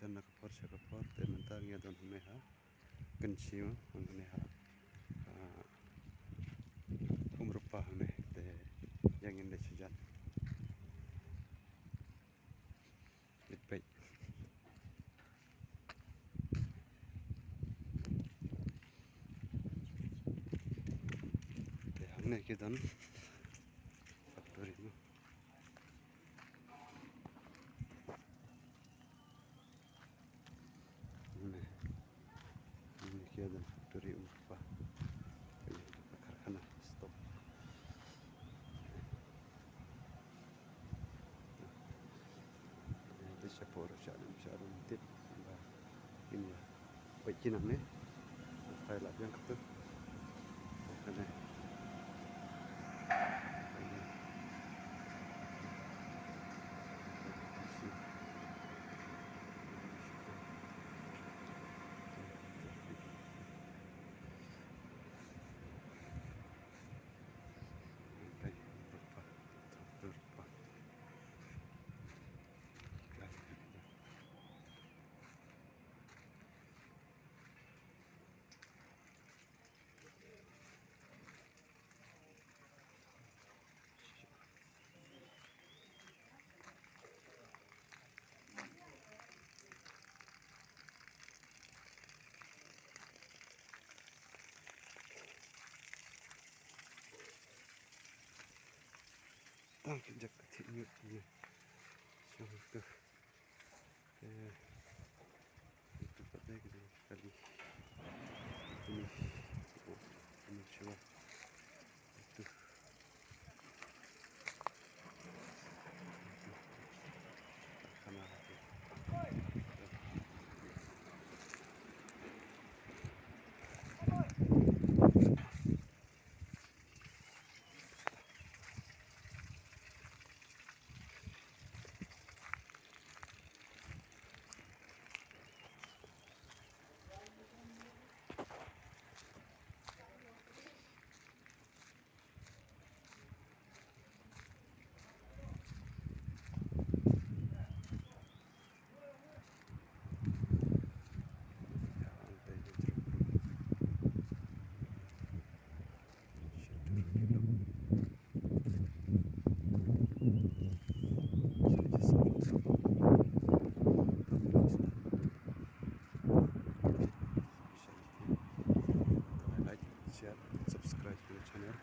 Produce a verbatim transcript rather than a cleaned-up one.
Jan na ka por sha ka por, te mynta ngi ïa don hangne ha Kynshi, hangne ha, ah, Umrupa hangne, te ïa ngin leit shajan. Leit peit. Te hangne ki don factory mo. Hangne. Hangne ki don factory Umrupa. Karkhana stock. Te shapoh ruh sha rum, sha rum tip ba kin ïa peit ki nangne. Phai lap ïa katu. Hangne. Tang ki jak ka thik ñiut ne. Shong tu. Te tu pat dei ka dei kali. Tu ni. Oh, tu ni shwa. Tu. Like, share, subscribe to the channel.